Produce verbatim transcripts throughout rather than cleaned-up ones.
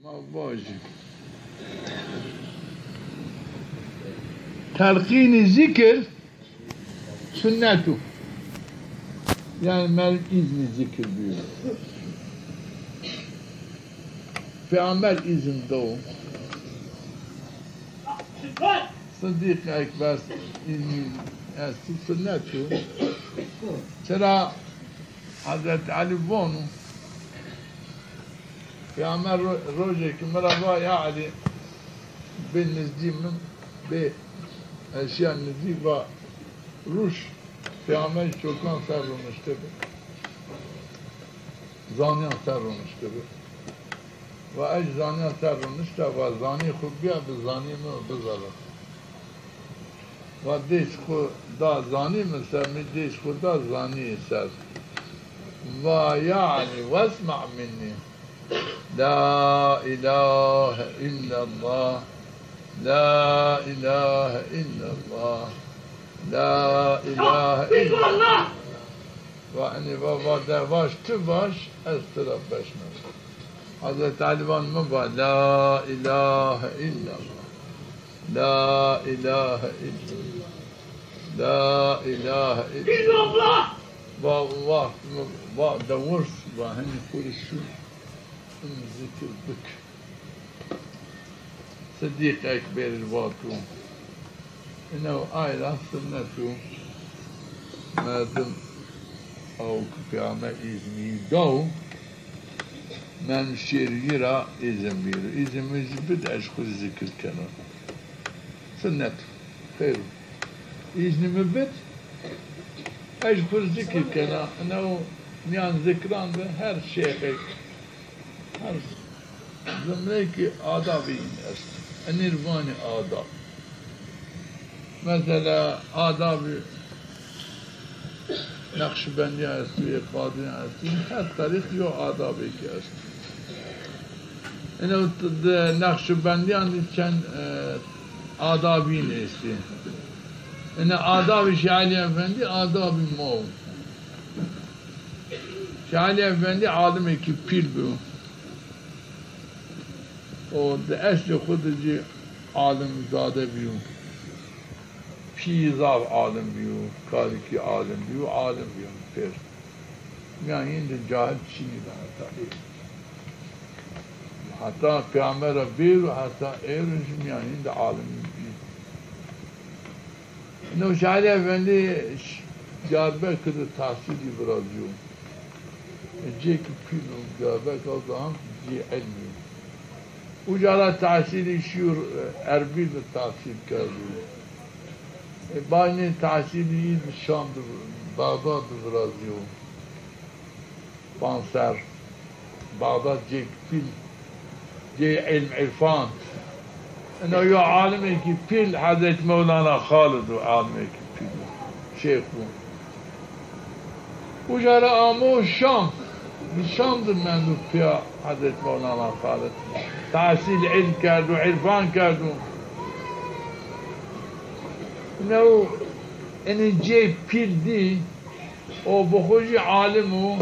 Vajî. Telqînî zikir sunnet o. Yanî merdim îznî zikir bîyo. Peyxamber îzin do. Sidîq Ekber îznî esto, sunnet o. Çira Hezret Elî vano, Peyxamber ro-, rojêkî mi ra va, ya Elî, bê nizdî min, bê eşya nizdî, va rûş, Peyxamber çokan ser ronişte bi. Zanîyan ser ronişte bi. Va ez zanîyan ser ronişta, va zanî xwu bîya bi zanî mi bizala. Va dês xwu da zanî mi ser, mi dês xwu da zanî ser. Va yanî vesma minnî. La îlahe îllallah. La îlahe îllallah. La îlahe îllallah. Va, enî va, va de vaj, ti vaj, ez ti ra beşna. Hezret Elî van mi va, la îlahe îllallah. La îlahe îllallah. La îlahe îllallah. Va, va, va de wurs, va henî xwu rê şû, in zikir bik. Sidîq Ekberî vato. Ino ay ra sunnet o. Merdim aw ki Peyxamber îznî daw, merdim şêrî ra îzin bîro. Îzin mi zî bid, ez xwu zî zikir kena. Sunnet o. Xeyr o. Îznî mi bid, ez xwu zî zikir kena. Ino mîyan zikran de her şêxêk, her zumreyêkî adabî est. Enî rê vanî adab. Mesela adabî Neqşbendîyan esto, yê Qadîrîyan esto. Her terîq yo adabêkî esto. Ino de Neqşbendîyan de çend, e, adabîn estî. Ino adabî Şêx Elî Efendî adabî ma o. Şêx Elî Efendî alimêkî pîl bîyo. O di eslê xwu de zî alimzade bîyo. Pîyî zaf alim bîyo, kalikî alim bîyo, alim bîyo pêr. Mîyan hîn de cahil çinî bi heta ê. Heta Peyxamber ra bêro, heta êro zî mîyan hîn de alim bîyo. Ino Şêx Elî Efendî Diyarbekir de tehsîlî virazîyo. E, cêkî pîl o, Diyarbekir o zaman cê ilmî yo. Uca ra tehsîlî şîyo, e, Erbîl de tehsîl kerdo. E, baynê tehsîlî yî de Şam de, Bexdad de virazîyo. Panser, Bexdad cêk pîl, cê ilm irfan. Ino yo alimêkî pîl Hezret Mewlana Xalid o, alimêkî pîl o, şêx o. Uca ra amo Şam. Bi Şam de mendo pîya Hezret Mewlana Xalid. Tehsîl ilm kerdo, irfan kerdo. Ino, enî cê pîl dî, o bi xwu jî alim o.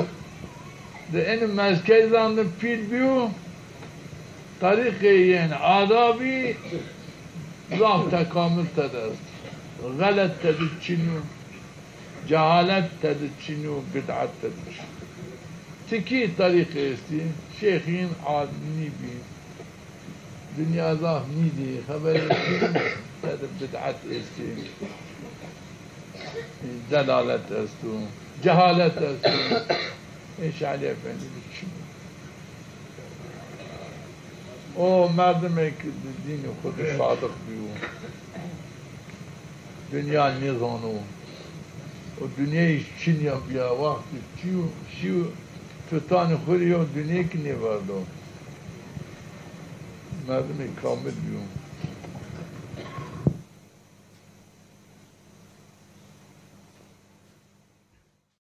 Di enî mezkezan de pîl bîyo, terîqê yên adabî zaf tekamul tede est. Xelet tede çin o, cehalet tede çin o, bid'et tede çin o. Tikî terîqê estî, şêxîn alim nîbî. Dinya zaf nîdî, xeberê tede bid'et estî, delalet esto, cehalet esto. Ê Şêx Elî Efendî de çin o. O merdimêk di dînî xwu de sadiq bîyo. Dinya nêzano. O dinyayî çin ya bîya, wextî çîyo, şîyo, tutanî xwu rê yew dinyayêk nêverdo. Merdimê kamil bîyo.